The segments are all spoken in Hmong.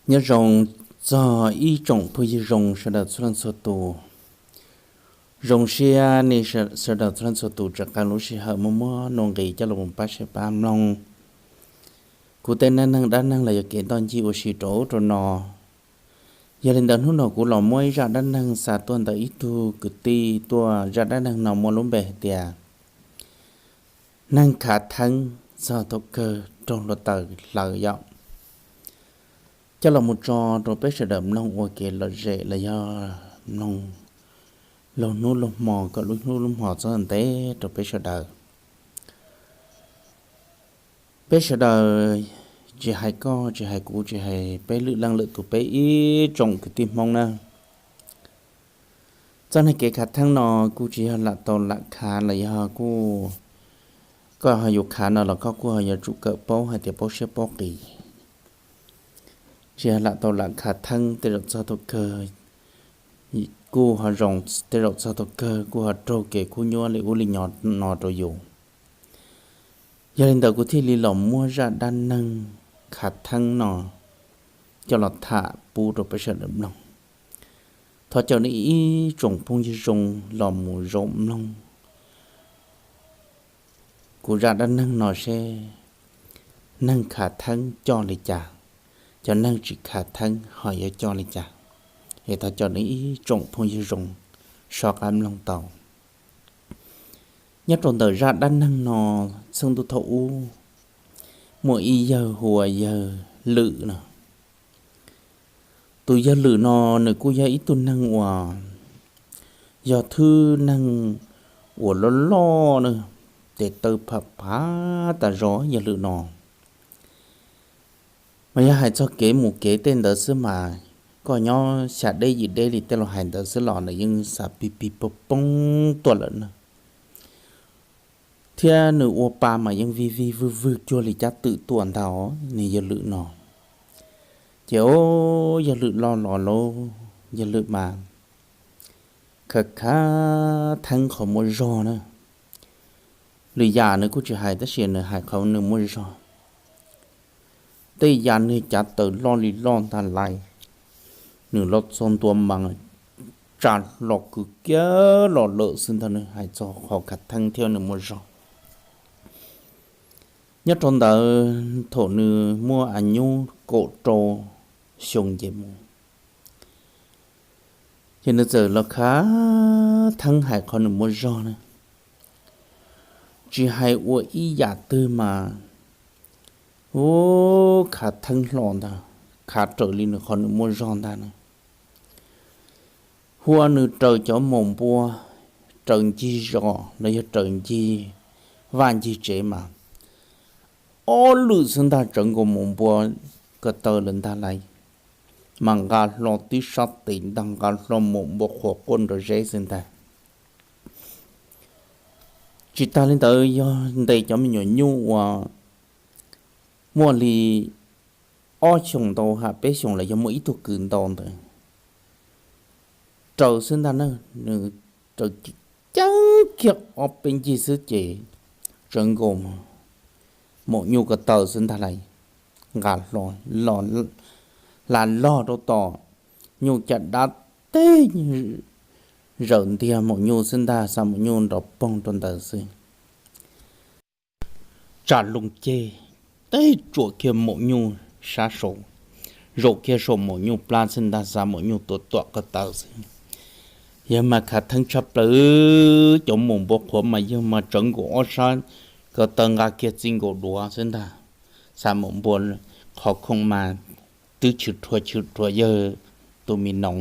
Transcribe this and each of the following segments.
Nyob zoo txog ib tsoom phooj ywg zoo sawv daws txhua leej txhua tus. Zoo siab nej sawv daws txhua leej txhua tus tseem qee lub sij hawm muaj muab nuj nqis coj los pab saib pab mloog kuv tej neej neeg dab neeg los yog kev ntoj ncig ua si rau ub rau no. Yog li ntawd hnub no kuv los muab ib zaj dab neeg xa tuaj ntawm ib tug kwv tij tuaj. Zaj dab neeg no muaj lub npe hais tias neeg khav theeb txog thaum kawg raug hluav taws hlawv yom. Coj los mus tso rau peb sawv daws mloog ua kev lom zem los yog mloog laug hnub laug hmo kom lub hnub lub hmo txhob ntev rau peb sawv daws. Peb sawv daws, tsis hais koj tsis hais kuv tsis hais peb lwm leej lwm tus, peb ib tsoom kwv tij Hmoob na, txoj neeg kev khav theeb no kuj tsis yog lam tau lam khav los yog kuj, koj ho yuav khav no los koj kuj ho yuav tsum kawm paub hais tias paub siab paub qis. Tsis yog lam tau lam khav theeb, tej zaum txog thaum kawg kuj ho zoo, tej zaum txog thaum kawg kuj ho raug kev kub nyuab li ub li no rau yus. Yog li ntawd kuv thiaj li los muab zaj dab neeg khav theeb no coj los tham pub rau peb sawv daws mloog. Thov caw nej ib tsoom phooj ywg zoo los mus zaum mloog kuv zaj dab neeg no seb neeg khav theeb coj li cas, cov neeg tsis khav theeb ho yuav coj li cas. Es thov caw nej ib tsoom phooj ywg zoo soj qab mloog tau. Nyob rau ntawm zaj dab neeg no, txheej ntuj thaum ub muaj ib yawg hu ua yawg Lwm no. Tus yawg Lwm no nws kuj yog ib tug neeg uas yog thwj neeg uas loj loj na, tes taw pham phav tas zog yawg Lwm no. Mas yog hais txog kev mus kev tej ntawd xwb mas koj nyob xya deb yim deb li tej laus hais ntawd xwb los nws yeej xav pig pig pog poob tuaj lawm na. Thiab nws ua pa mas yeej vij vij vwj vwg cuag li cab twm tuaj ntag nws yawg Lwm no. Ces o, yawg Lwm loj los lauj, yawg Lwm mas khav khav theeb qhov muaj zog na. Lwm yam nws kuj tsis hais tab sis nws hais qhov nws muaj zog. Tej yam nws cav taws loj li loj ntag lais, nws los txog ntua mas tsa hlo kwv kiag los lawm xwb ntag, nws hais txog qhov khav theeb thiab nws muaj zog. Nyob rau ntawd thaum nws muaj a nyub kaum rau xyoo nce mus, ces nws txawm los khav theeb hais qhov nws muaj zog na. Tsis hais ua ib yam twg mas, u, khav theeb hlo ntag, khav raws li nws qhov nws muaj zog ntag na. Hu ua nws raws cov maum npua, raws ncig zos los yog raws ncig vaj ncig tsev mas ob lwm xwb ntag, tsawv nkaus maum npua ko taw lawm ntag lais, mas nqa hlo tib sab tes ntag, nqa hlo maum npua qhuav quaj nrov zeb xwb ntag. Tsis tas li ntawd yog ntes cov me nyuam nyuj uas muaj li ob xyoos ntau ham peb xyoos los yog muaj ib tug kwv ntau ntawd raws xwb ntag na, nws raws ceeb kiag ob peb ncig xwb ces tsawv nkaus maum nyuj ko taw xwb ntag lais, nqa hlo, hla log rau tom nyuj caj dab teb, zaws ntiag maum nyuj xwb ntag, xa maum nyuj nrov poog rau ntawd xwb. Tsa loo ceg, teb tsuam kiag maum nyuj sab saud, zaum kiag saum maum nyuj plab xwb ntag, xa maum nyuj tuam tuam ko taw xwb. Yawg mas khav theeb tshaj plaws, cov maum npua qhuav mas yawg mas tsawv nkaus ob sab ko taw, nqa kiag txij nkaus duav xwb ntag, xa maum npua qhov khoom mas twb chwv rhuav chwv rhuav yawg tus me noov.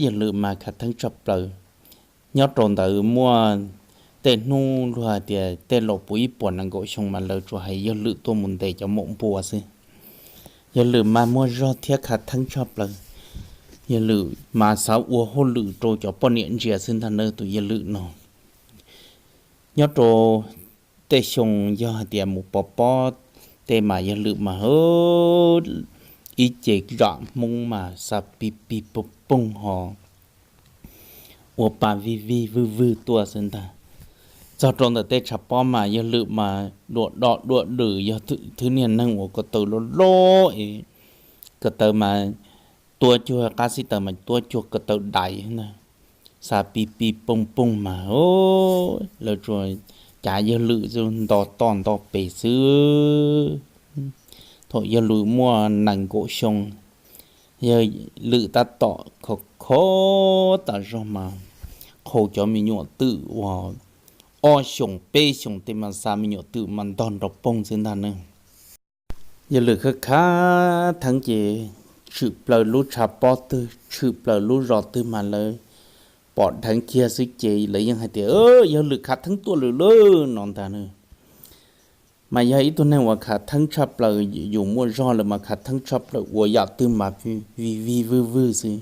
Yawg Lwm mas khav theeb tshaj plaws. Nyob rau ntawd muaj tej hnub luag hais tias tej laus puv ib puas nees nkaum xyoo mas lawv tsuas hais yawg Lwm tuaj mus ntes cov maum npua xwb. Yawg Lwm mas muaj zog thiab khav theeb tshaj plaws. Yawg Lwm mas xav ua hauj lwm rau cov poj niam ntsia xwb ntag na tus yawg Lwm no. Nyob rau tej xyoo yog hais tias mus pov pob tej mas yawg Lwm mas ib ce zam hmoob mas xa pig pig poog poog ho ua pa vij vij vwj vwg tuaj xwb ntag. Txog rau ntawm tej tshav pob mas yawg Lwm mas dua do dua dws, yog thwj niag neeg uas ko taw loj loj es Ko taw mas tuab cuag qab xib taws mas tuab cuag ko taw dais na, xa pig pig pooj pooj mas lawv tsuas cav yawg Lwm nto toj nto pes xwb. Thaum yawg Lwm muaj nees nkaum xyoo, yawg Lwm tab tom khov khov tas zog mas qhau cov me nyuam twm uas ob xyoos peb xyoos tej mas xa me nyuam twm mas ntog nrov poog xwb ntag ne. Yawg Lwm khav khav theeb ces tshwm plaws lub tshav pob twg tshwm plaws lub zos twg mas lawv pom dheev kiag xwb ces lawv yeej hais tias yawg Lwm khav theeb tuaj lawm lauj no ntag ne. Mas yog ib tug neeg uas khav theeb tshaj plaws, yus muaj zog lawm mas khav theeb tshaj plaws ua yam twg mas vij vij vwj vwj xwb.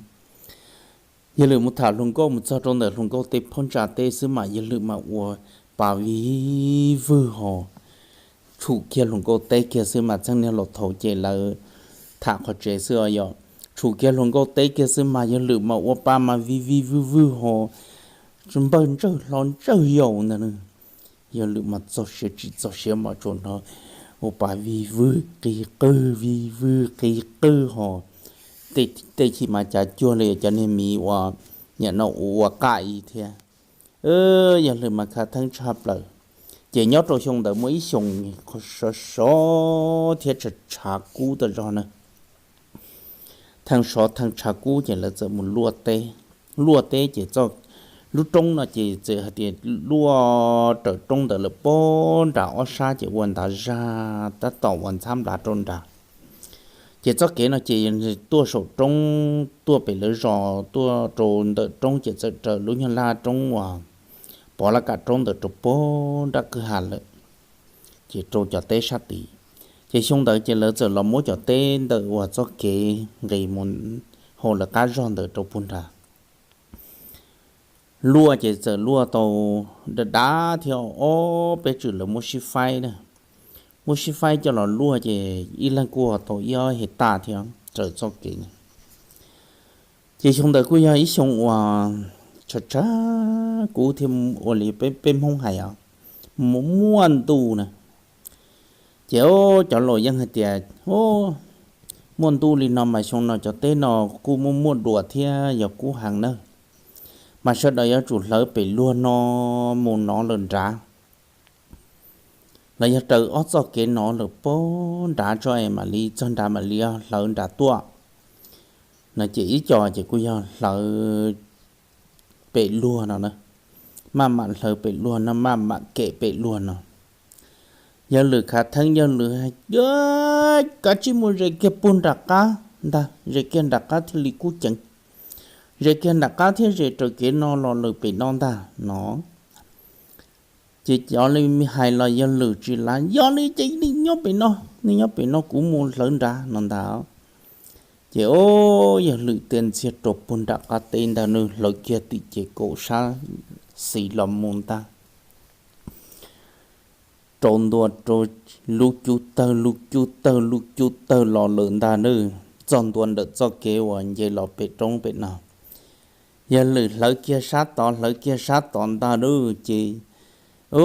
Yawg Lwm mus tham hluas nkauj mus txog rau ntawm hluas nkauj tej phab ntsa teb xwb mas yawg Lwm mas ua pa vij vwj ho tshum kiag hluas nkauj teb kiag xwb mas txheej niag laus thaud ces lawv tham qhov tsev xwb os yog tshum kiag hluas nkauj teb kiag xwb mas yawg Lwm mas ua pa mas vij vij vwj vwj ho npawg ntsawg hlob ntsawg yau ntag. Yawg Lwm mas txog siav tsis txog siav mas tsuas hnov ua pa vij vwj qig qwg vij vwj qig qwg ho tej chim mas cav cuag li cov niag miv uas nim no ua ua qaj i thiab. Yawg Lwm mas khav theeb tshaj plaws. Ces nyob rau xyoo ntawd muaj ib xyoos sov sov thiab tshav tshav kub tas zog na. Theej sov theej tshav kub ces lawv txawm mus luaj teb. Luaj teb ces txoj lub roob no ces txawm hais tias luaj raws roob ntawd lawm puag nram ob sab ces ua ntav zaj tab tom ua ntxhab nplav rau nram. Ces txoj kev no ces tuaj saum roob tuaj pem lawv zos tuaj rau ntawm roob ces txawm raws lub nyuag laj roob uas pov laj kam roob ntawd rau puag nram kwj ha lawm, ces rau cov teb sab tid. Ces xyoo ntawd ces lawv txawm los muab cov teb ntawm uas txoj kev nqis mus hauv lawv qab zog ntawd rau puag nrad. Luaj ces txawm luaj tau dav dav thiab ob peb tswm lawv muab sib faib na, muab sib faib coj los luaj ces ib leeg kuj tau ib ob hais tas thiab raws txoj kev. Ces xyoo ntawd kuj yog ib xyoo uas tshav tshav kub thiab ua li peb Hmoob hais os, muaj ntuj na. Ces cov laus yeej hais tias muaj ntuj li no mas xyoo no cov teb no kuj muaj muaj duas thiab yog kub heev nawb. Mas sawv daws yuav tsum hlawv pem luag no mus nov lawm nrad. Los yog raws ob txoj kev no lawm puag nrad tso es mam li txog nrad mam li hlawv nrad tuaj no. Ces ib co ces kuj yog hlawv pem luag no na, maj mam hlawv pem luag no, maj mam kem pem luag no. Yawg Lwm khav theeb, yawg Lwm hais tias, Kav tsij mus zes kiag puag nram qab ntag, zes kiag nram qab thiaj li kub ceev. Zes kiag nram qab thiab zes raws kev no los lawm pem no ntag no. Ces cov li hais los yawg Lwm tsis lav, Yog li ces nej nyob pem no, nej nyob pem no kuv mus hlawv nrad no ntag. Ces o, yawg Lwm tia ntxiag rau puag nram qab teb ntag, nws hlawv kiag tim ces kaum sab xis los mus ntag. Rau ntua rau lub cub tawg, lub cub tawg, lub cub tawg los lawm ntag nawb. Txog ntua ntawm txoj kev uas nce los pem roob pem no, yawg Lwm hlawv kiag sab tod, hlawv kiag sab tod ntag nawb. Ces o,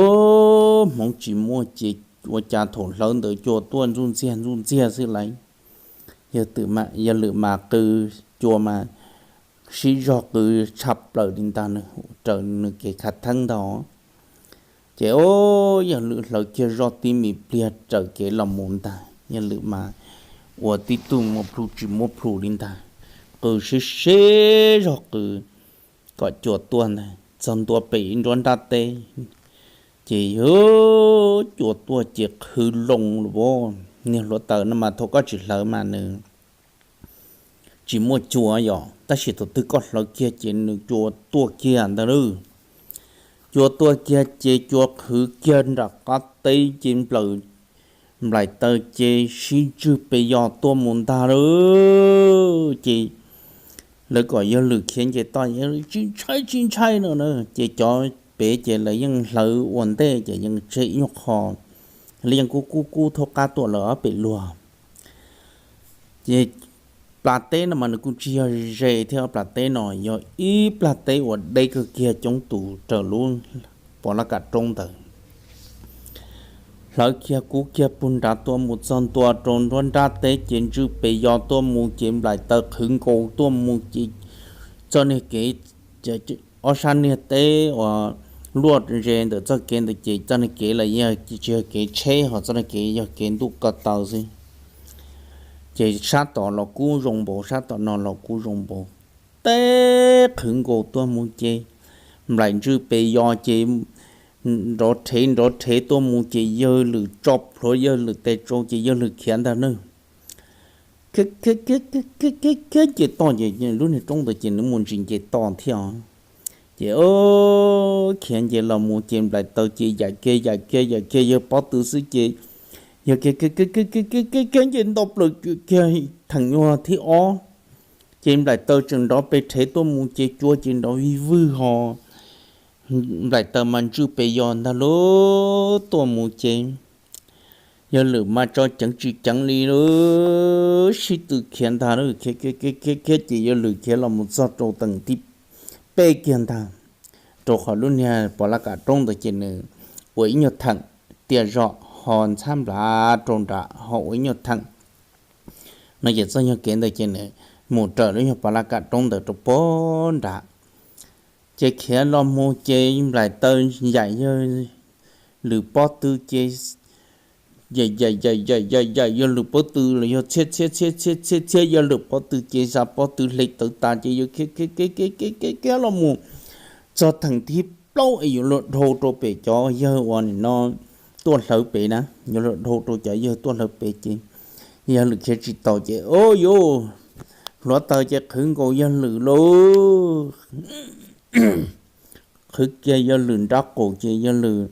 hmoov tsis muaj ces ua cas thaum hlawv ntawd cua tuaj ntxuj ntxiag ntxuj ntxiag xwb lauj. Yawg Lwm mas qw, cua mas sib zog qw tshaj plaws li ntag, raws nws kev khav theeb ntag. Ces o, yawg Lwm hlawv kiag zoj tib me pliag raws kev los mus ntag, yawg Lwm mas ua tib tug muaj plhu tsis muaj plhu li ntag, qw sib sib zog qw kom cua tuaj ntag. Txog ntua pem ib nruab nrab teb, ces cua tuaj ces qhwv loo lawm. Niag hluav taws no mas thaum koj tsis hlawv mas nws tsis muaj cua yom, tab sis thaum twg koj hlawv kiag ces nws cua tuaj kiag ntag lauj. Cua tuaj kiag ces cua qhwv kiag nram qab teb ces nplaim taws ces sib ntswg pes yos tuaj mus ntag lauj. Ces lawv kom yawg Lwm khiav nce toj, tsis ntshai tsis ntshai no na. Ces cov pem ces lawv yeej hlawv ua ntej ces yeej tseg ib nyuag qho, lawv yeej kub kub kub thaub qab tuaj lawm ob pem luag. Ces plag teb no mas nws kuj tsis yog ze thiab, plag teb no yog ib plag teb uas deb kawg kiag coob tus raws lub pov laj kam roob ntawd. hlawv kiag kub kiag puag nrad tuaj mus txog ntua rau nruab nrab teb ces ntswj pes yos tuaj mus ces nplaim taws qhwv nkaus tuaj mus ces txoj niag kev, ob sab niag teb uas luaj ze ntawm txoj kev ntawd ces txoj niag kev los yog tsis yog kev tsheb ho txoj niag kev yog kev ntuj ko taw xwb. Ces sab tom los kub zoo npaum sab tom no los kub zoo npaum, teb qhwv nkaus tuaj mus ces nplaim ntswj pes yos ces nrov rhev nrov rhev tuaj mus ces yawg Lwm tso plhuav yawg Lwm tes tsau ces yawg Lwm khiav ntag na. Khiav khiav khiav khiav khiav khiav nce toj ces lub niag roob ntawd ces nws mus ntsis nce toj thiab. Ces khiav nce los mus ces nplaim taws ces yam kiag yam kiag yam kiag yawg pob tw xwb ces yawg khiav khiav khiav khiav khiav khiav khiav nce nto plaws kiag theem nyuag thib ob ces nplaim taws tseem nrov pes rhev tuaj mus ces cua ces nrov vij vwg ho nplaim taws mas ntswj pes yos ntag lauj tuaj mus ces yawg Lwm mas tso ceev tsis ceev li lawm sib tw khiav ntag lauj, khiav khiav khiav khiav khiav ces yawg Lwm khiav los mus txog rau theem thib peb kiag ntag, rau qhov lub niag pov laj kam roob ntawd ces nws ua ib nyuag theem tiaj zog ho ntxhab nplav rau nram ho ua ib nyuag theem no ces txoj nyuag kev ntawd ces nws mus raws lub nyuag pov laj kam roob ntawd rau puag nram. Ces khiav los mus ces nplaim taws yam yawg Lwm pob tw ces yam yam yam yam yam yam yawg Lwm pob tw los yog txhiab txhiab txhiab txhiab txhiab txhiab yawg Lwm pob tw ces xa pob tw hle tawv tas ces yawg khiav khiav khiav khiav khiav khiav los mus txog theem thib plaub es yuav luag dhau rau pem cov yawg uas nim no tuaj hlawv pem na, yuav luag dhau rau cov yawg tuaj hlawv pem ces yawg Lwm khiav tsis taus ces o yus hluav taws ces qhwv nkaus yawg Lwm lauj, qhwv kiag yawg Lwm nrab qaum ces yawg Lwm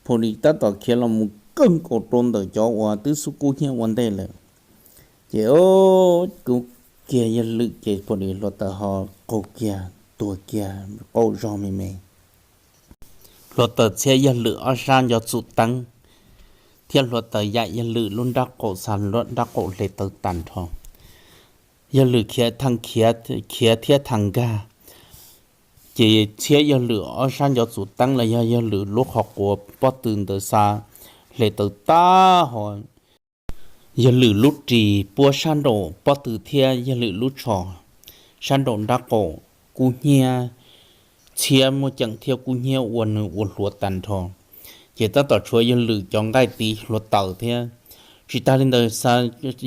phu li tab tom khiav los mus kawg nkaus rau ntawm cov uas twb xub kub hnyiab ua ntej lawm. Ces o, kub kiag yawg Lwm ces phu li hluav taws ho qaug kiag tuag kiag qaug zog me me. Hluav taws txhiab yawg Lwm ob sab nco txum teeb, thiab hluav taws yam yawg Lwm lub nrab qaum xa lub nrab qaum hle tawv tag nrho. Yawg Lwm khiav theej khiav thiab theej nkag, ces txhiab yawg Lwm ob sab nco txum teeb los yog yawg Lwm lub qhov quav pob tw ntawd xa hle tawv tag ho. Yawg Lwm lub ris puab sab nraum pob tw thiab yawg Lwm lub tsho sab nraum nrab qaum kub hnyiab txhiab muaj ceem thiab kub hnyiab ua nws ua hluav tag nrho. Ces tab tom tshuav yawg Lwm cov nqaij tiv hluav taws thiab. Tsis tag li ntawd xa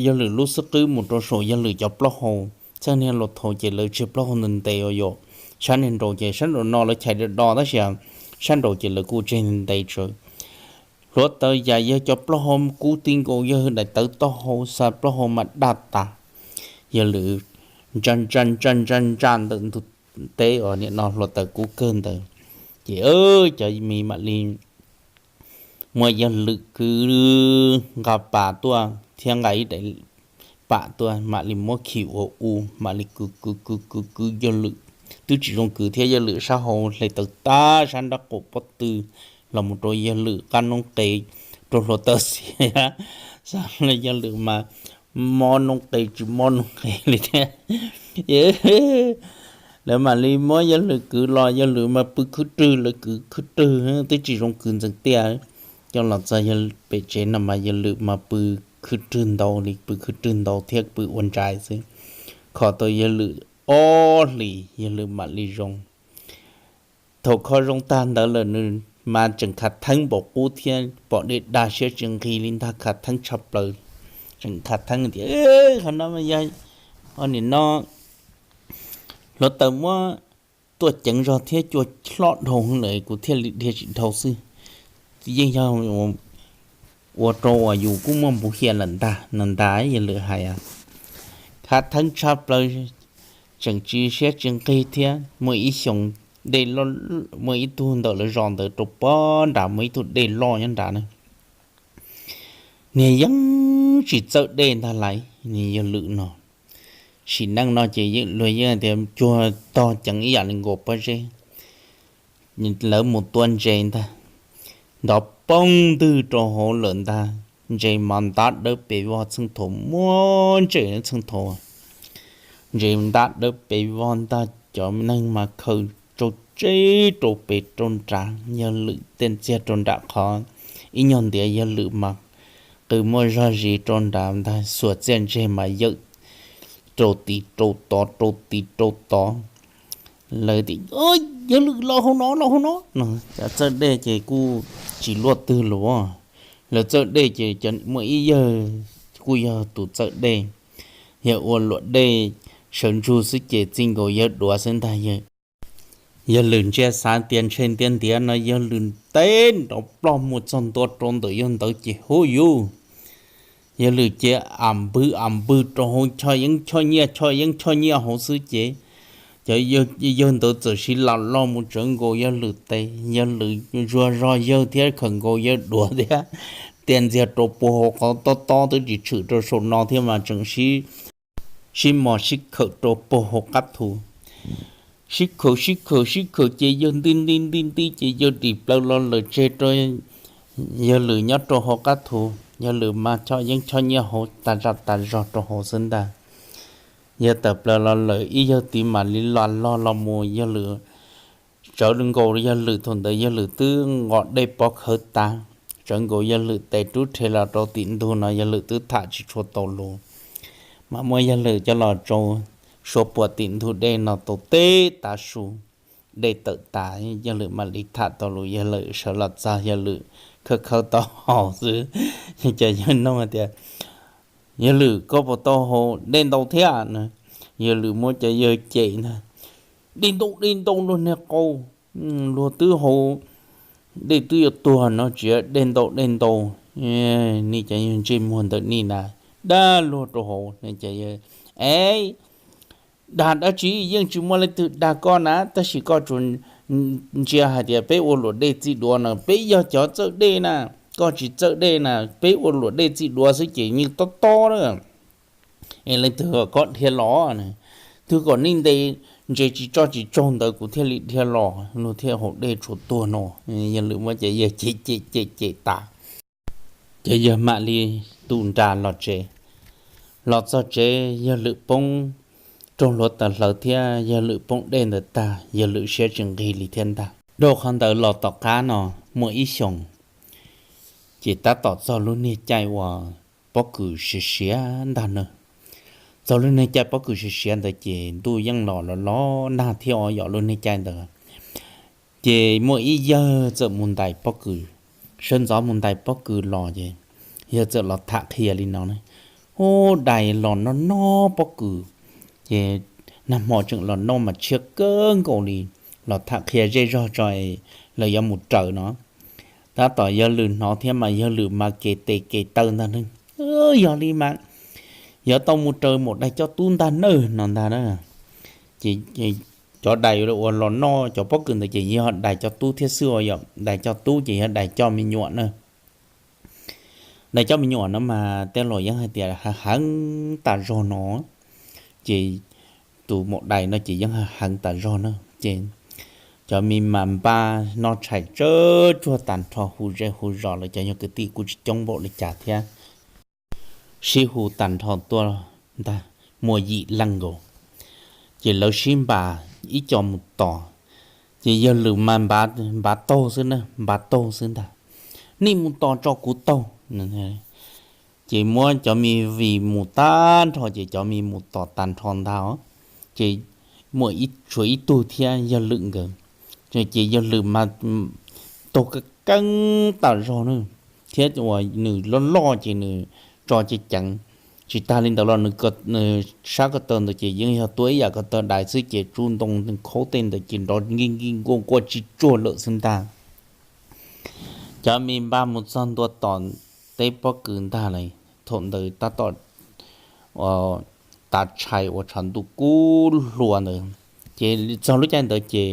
yawg Lwm lub xub qwb mus rau saum yawg Lwm cov plaub hau, txheej niag laus thaum ces lawv tseg plaub hau ntev ntev os yom, sab niag nraud ces sab nraum no lawv chais do do tab sis sab nraud ces lawv kuj tseg ntev tsawv. Hluav taws yam yawg cov plaub hau kub ti nkaus yawg daim tawv taub hau xa plaub hau mas daj tas. Yawg Lwm ntsa ntsa ntsa ntsa ntsa ntawm ntug teb os, nim no hluav taws kub kawg ntawd. Ces cov me mam li muab yawg Lwm kwv nqa pas tuaj thiab nqa ib daim pam tuaj mam li muab khi ua u mam li kwv kwv kwv kwv kwv yawg Lwm twb tsis zoo kwv thiab yawg Lwm sab hau hle tawv tag sab nrab qaum pob tw los mus rau yawg Lwm qab noob qes, rau hluav taws xiav, xav li yawg Lwm mas mob noob qes tsis mob noob qes li thiab. Lawv mam li muab yawg Lwm kwv los yawg Lwm mas pw khwb rwg, lawv kwv khwb rwg twb tsis zoo kwv ntxeev tiaj. Coj los txog pem tsev no mas yawg Lwm mas pw khwb rwg ntau li, pw khwb rwg ntau thiab pw ua ntsais xwb. Kho tau yawg Lwm ob hlis yawg Lwm mam li zoo. Thaum kho zoo tag ntawd lawm nws mas tseem khav theeb npaum qub thiab pom dej dag siab tsis nqig li ntag, khav theeb tshaj plaws. Tseem khav theeb tias qhov no yog nim no hluav taws muab tuaj ceev zog thiab cua hlob dhau lawm kuv thiaj li dhia tsis dhau xwb. Yeej yog ua rau uas yus kuj muaj npuv xia lawm ntag no ntag, yawg Lwm hais. Khav theeb tshaj plaws, tseem tsis siab tsis nqig thiab. Muaj ib xyoo, muaj ib tug ntawm lawv zos ntawd rau puag nrad muaj ib tug dej loj nyob nrad na. Niag yeej tsis txawj dej ntag lauj, niag yawg Lwm no. Sim neej no ces luag yeej tias cuag tog ceev ib yam li nkaus pob zeb. Lawv mus tua ntses ntag, nrov poob ntwg rau hauv lawm ntag. Ntses mas ntab dawb pes vog, txheej thaum muaj ntses txheej thaum, ntses ntab dawb pes vog ntag. Cov neeg mas khaws tsau tseb rau pem rau nrad, yawg Lwm tej ntxiag rau nram qhov ib nyuag ntiav yawg Lwm mas qw muaj zog zis rau nrad ntag, xuas txiaj ntsig mas yawm rau tid rau tod rau tid rau tod. Lawv tias, Yawg Lwm, los hauv no, los hauv no no. Cov txawj dej ces kuj tsis luaj twg los, lawv txawj dej ces muaj ib yawg kuj yog tus txawj dej, yawg ua luam dej sawv ntsug xwb ces txij nkaus yawg duav xwb ntag. Yawg Lwm ntsia xav tias ntshe ntiav ntiav no yawg Lwm teb nrov ploj mus txog ntua rau ntawm yawg ntawd ces hu yuj, yawg Lwm ces am npwg am npwg rau hauv choj yeeb choj nyiaj choj yeeb choj nyiaj hauv xwb ces cov yawg ntawd txawm sib lam los mus tsawv nkaus yawg Lwm tes, yawg Lwm zuag zog yawg thiab khawm nkaus yawg duav thiab, tias ntxiag rau puag hauv qhov tob tob twb tsis tshwm rau saum no thiab mas tseem sib sib mos sib khawm rau puag hauv qab thu. Sib khawm sib khawm sib khawm ces yawg nti nti nti nti ces yawg dim plaws los lawm tseg rau yawg Lwm nyob rau hauv qab thu. Yawg Lwm mas choj yeeb choj nyiaj hauv tas zaj tas zog rau hauv xwb ntag. Yawg tawm plaws los lawm ib yawg tid mam li los log los mus, yawg Lwm tsawv nkaus yawg Lwm thaum ntawd yawg Lwm twb nqos dej pov khawv tas, tsawv nkaus yawg Lwm tes rub rhe los rau tim ntug no yawg Lwm twb tham tsis tshua tau lus. Mas muab yawg Lwm coj los tsau suab puam tim ntug dej no tau teb tav su, dej tawm tas, yawg Lwm mam li tham tau lus, yawg Lwm sawv los txog yawg Lwm khawb khawb taub hau xwb. Ces yawg nug tias, Yawg Lwm, koj puas tau haus dej ntau thiab na? Yawg Lwm muab cov yawg cem ntag, Dej ntau dej ntau luag niag qau, luag twb haus dej twb yuav tuag no tsis dej ntau dej ntau. Nej cov yawg ntsej muag ntawm nej na, dag luag rau hauv. Es, dag dab tsi, yeej tsis muaj leej twg dag koj na, tab sis koj tsuas ntsia hais tias peb ua luam dej txij duav no peb yog cov txawj dej na, koj tsis txawj dej na, peb ua luam dej txij duav xwb ces yeej tob tob na. Es leej twg kom koj dhia los? Twg kom nej ntes ntses tsis tso tsis tsaug ntawd kuv thiaj li dhia los, luag thiaj haus dej tshuav tuag no. Yawg Lwm muab cov yawg cem cem cem cem tas, ces yawg mam li tu nra los tsev. Los txog tsev yawg Lwm poob raug hluav taws hlawv thiab yawg Lwm poob dej ntawd tag, yawg Lwm siab tsis nqig li thiab ntag. Dhau qhov ntawd los tom qab no muaj ib xyoos, ces tab tom txog lub niag caij uas pob kws siav siav ntag na. Txog lub niag caij pob kws siav siav ntawd ces ntuj yeej los los los nag thiab os yom lub niag caij ntawd. Ces muaj ib yawg txawm mus ntais pob kws, sawv ntxov mus ntais pob kws los ces yawg txawm los tham qhia li no na, Ub, dais los noj noj pob kws, ces nag hmo tseem los noj mas tshiab kawg nkaus li, los tham qhia zej zog tso es lawv yuav mus raws no. Tab tom yawg Lwm hnov thiab mas yawg Lwm mas kev tes kev taw ntag ne, Yog li mas yuav tau mus raws maum dais coj tub ntag nawb no ntag na. Ces cov dais uas los noj cov pob kws ntawd ces yog dais coj tub thiab xwb os yom, dais coj tub ces yog dais coj me nyuam na. Dais coj me nyuam no mas tej laus yeej hais tias heev tas zog no, ces tus maum dais no ces yeej heev tas zog na. Ces cov me mas npaj noj tshais tsawv tsuag tag nrho hu zej hu zos lawm, cov yog kwv tij kuj tsis coob npaum li cas thiab, sib hu tag nrho tuaj ntag, muaj yim leej nkaus. Ces lawv sib npas ib co mus tos, ces yawg Lwm mas npaj taug xwb na, npaj taug xwb ntag, Nej mus tos tso kuv taug. Ces muab cov me vis mus tag nrho ces cov me mus tos tag nrho ntag os. Ces muaj tshuav ib tug thiab yawg Lwm nkawd, ces yawg Lwm mas taug keeb keeb tas zog na, thiab uas nws loj loj ces nws tso ceev ceev. Tsis tag li ntawd los nws sab ko taw ntawd ces yeej yog tuab ib yam ko taw dais xwb ces tsuj ntoo khaub tej ntawd ces nrov nkij nkij nkuaj nkuaj tsis tsuag lawm xwb ntag. Cov me npaj mus txog ntua tom teb pob kws ntag lawm, thaum ntawd tab tom tav tshais uas tshav ntuj kub hlua ntawd. Ces txog lub caij ntawd ces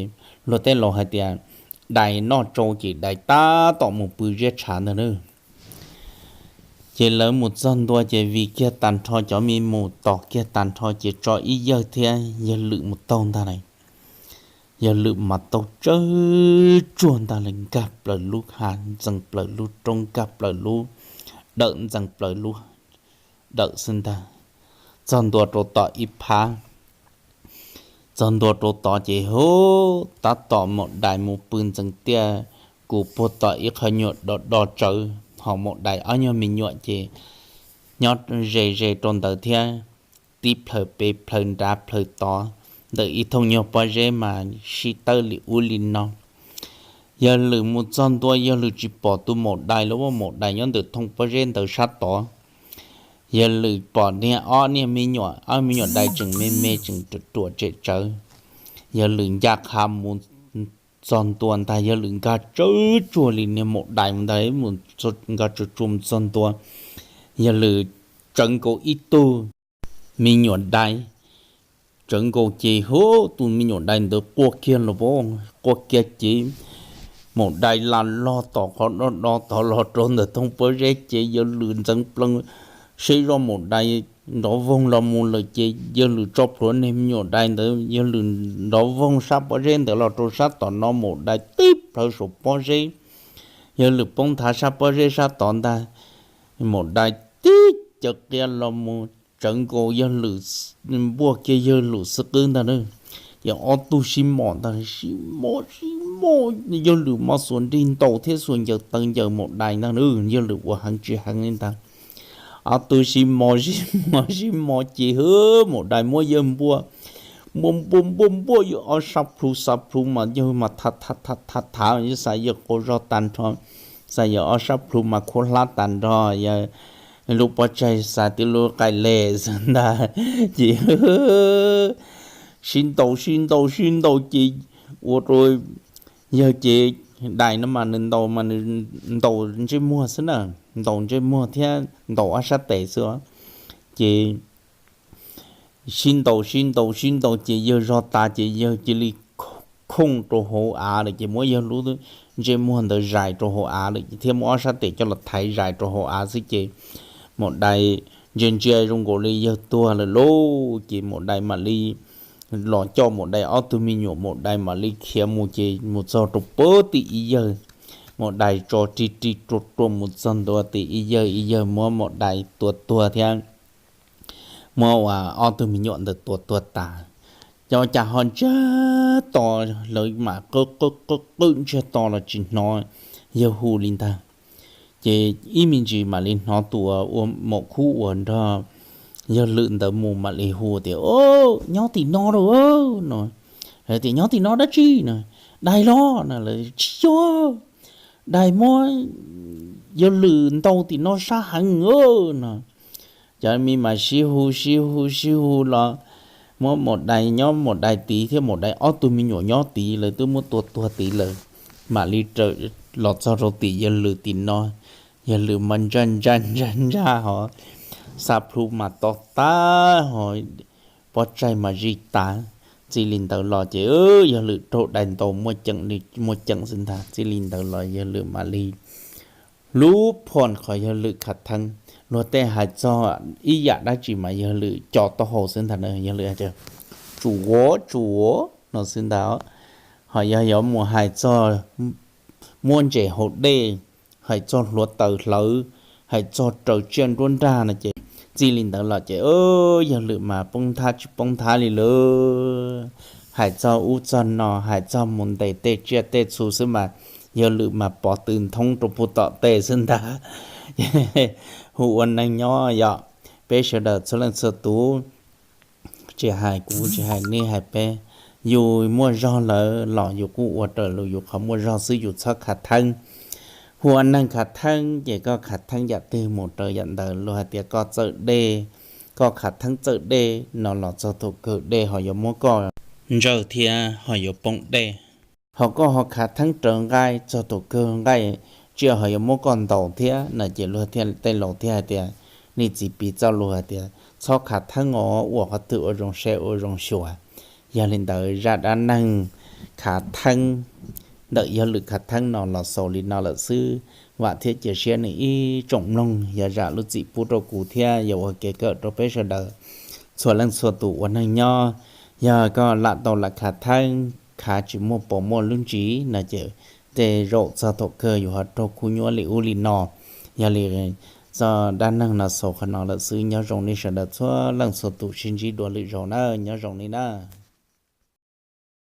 luag tej laus hais tias dais noj tsau ces dais tab tom mus pw ziab tshav ntag na. Ces lawv mus txog ntua ces vis kiag tag nrho cov me mus tos kiag tag nrho ces tso ib yawg thiab yawg Lwm mus taug ntag lawm. Yawg Lwm mas taug tsawv tsuag ntag lawm, nkag plaws lub hav ntxees plaws lub roob, nkag plaws lub dawm ntxees plaws lub dawm xwb ntag. Txog ntua rau tom ib phab, txog ntua rau tod ces hu, tab tom maum dais mus pw ntxeev tiaj kuv puag tom ib qho nyuag do do tsawv, ho maum dais ob nyuag me nyuam ces nyob ze ze rau ntawd thiab, tib plhaws pem plhaws nrad plhaws tod, ntawm ib thooj nyuag pob zeb mas sib tawb li ub li no. Yawg Lwm mus txog ntua, Yawg Lwm tsis pom tus maum dais lawm, maum dais nyob ntawm thooj pob zeb ntawd sab tod. Yawg Lwm pom niag ob niag me nyuam, ob me nyuam dais tseem me me tseem ruam tsem tsawv. Yawg Lwm ncaj qha mus txog ntua ntag, Yawg Lwm nkag tsawv tsuag li niag maum dais mus ntag, nkag tsawv tsuag mus txog ntua, Yawg Lwm tsawv nkaus ib tug me nyuam dais, tsawv nkaus ces hu, tus me nyuam dais ntawd quaj kiag los, quaj kiag ces maum dais las log tom qhov do do tod los rau ntawm thooj pob zeb ces Yawg Lwm ntxeev plees seb zoj maum dais nrov voog los mus lawm ces Yawg Lwm tso plhuav niag me nyuam dais ntawd, Yawg Lwm nrov voog sab pob zeb ntawd los rau sab tom no, maum dais tib plhaws saum pob zeb. Yawg Lwm poob nthav sab pob zeb sab tod ntag, maum dais tib caws qia los mus tsawv nkaus Yawg Lwm, npuaj kiag Yawg Lwm xwb qwb ntag na. Ces ob tug sib mos ntag, sib mos sib mos, Yawg Lwm mas xuas nrig ntaus thiab xuas ncaws taw ncaws maum dais ntag na, Yawg Lwm ua heev tsis heev li ntag. Ob tug sib mos sib mos sib mos ces hu, maum dais muab yawg npuaj, npuaj npuaj npuaj npuaj yawg ob sab plhu xab plhu mas yawg mas tha tha tha tha, yawg xav yawg qaug zog tag nrho, xav yawg ob sab plhu mas khuab hlab tag nrho, yawg lub pob tsaig xav tias lub qaij les xwb ntag. Ces sib ntaus sib ntaus sib ntaus ces ua rau yawg ces dais no mas nws ntaus mas nws ntaus ntsej muag xwb na, ntaus ntsej muag thiab ntaus ob sab tes xwb. Ces sib ntaus sib ntaus sib ntaus ces yawg zog tas ces yawg cia li khooj rau hauv av lawm ces muab yawg lub ntsej muag ntawd zais rau hauv av lawm thiab muab ob sab tes coj los thaiv zais rau hauv av xwb ces maum dais ntsia ntsia zoo nkaus li yawg tuag lawm lauj. Ces maum dais mam li los coj maum dais ob tug me nyuam, maum dais mam li khiav mus ces mus txog rau puag tim ib yawg, maum dais tso ri ri rua rua mus txog ntua tim ib yawg, ib yawg muab maum dais tua tuag thiab muab ua ob tug me nyuam ntawd tua tuag tas. Cov cas ho ntsiag to, lawv mam qw qw qw ntsiag to los tsis hnov yawg hu li ntag. Ces ib me ntsis mam li hnov tus ua maum khub uas nrog yawg Lwm ntawd mus mam li hu tias, Nyob tim no lauj no. Tias, Nyob tim no dab tsi no? Dais los no. Lawv, Tsis yog, dais muab yawg Lwm ntaus tim no sab heev no. Cov me mas sib hu sib hu sib hu los muab maum dais nyob, maum dais tid thiab maum dais ob tug me nyuam nyob tid, lawv twb muab tua tuag tid lawm. Mam li raws los txog rau tim yawg Lwm tim no, yawg Lwm mas ntsaj ntsaj ntsaj ntsaj hos, xab plhu mas to tag hos, pob tsaig mas zij tas. Txij li ntawd los ces yawg Lwm raug dais ntaus muaj ceem li muaj ceem xwb ntag. Txij li ntawd los yawg Lwm mam li lub phom qhov yawg Lwm khav theeb, luag tej hais txog ib yam dab tsi mas yawg Lwm co taub hau xwb ntag na. Yawg Lwm hais tias, Tsuav, tsuav no xwb ntag. Ho yog yuav mus hais txog muab ntses haus dej, hais txog hluav taws hlawv, hais txog raws tsiaj nruab nrag no ces txij li ntawd los ces yawg Lwm mas poob nthab tsis poob nthab li lawm. Hais txog ub txog no, hais txog mus ntes tej tsiaj tej txhu xwb mas yawg Lwm mas pov tw nthoob rau puag tom tej xwb ntag. Hu ua neeg nyob yom, peb sawv daws txhua leej txhua tus, tsis hais kuv tsis hais nej hais peb, yus muaj zog lawm los yus kuj ua raws li yus qhov muaj zog xwb, yus txhob khav theeb. Hu ua neeg khav theeb ces koj khav theeb yam twg mus raws yam ntawd. Luag hais tias koj txawj dej, koj khav theeb txawj dej no los txog thaum kawg dej ho yuav muab koj ntsawj thiab ho yuav poob dej. Ho koj ho khav theeb raws nqaij, txog thaum kawg nqaij tsiaj ho yuav muab koj ntaus thiab no. Ces luag thiaj, tej laus thiaj hais tias, nej txiv piv txoj lus hais tias txhob khav theeb os, ua qhov twg ua zoo saib ua zoo xyuas. Yog li ntawd zaj dab neeg khav theeb ntawm yawg Lwm khav theeb no los xaus li no lawm xwb. Vam thiab cia siab nej ib tsoom mloog yog zam lub txim pub rau kuv thiab yog ua kev kawm rau peb sawv daws txhua leej txhua tus ua neeg nyob. Yog koj lam tau lam khav theeb, khav tsis muaj pos muaj lub ntsis no ces tej zaum txog thaum kawg yus ho raug kub nyuaj li ub li no. Yog li txoj dab neeg no xaus qhov no lawm xwb. Nyob zoo nej sawv daws txhua leej txhua tus, sib ntsib dua lwm zaus na, nyob zoo nej na.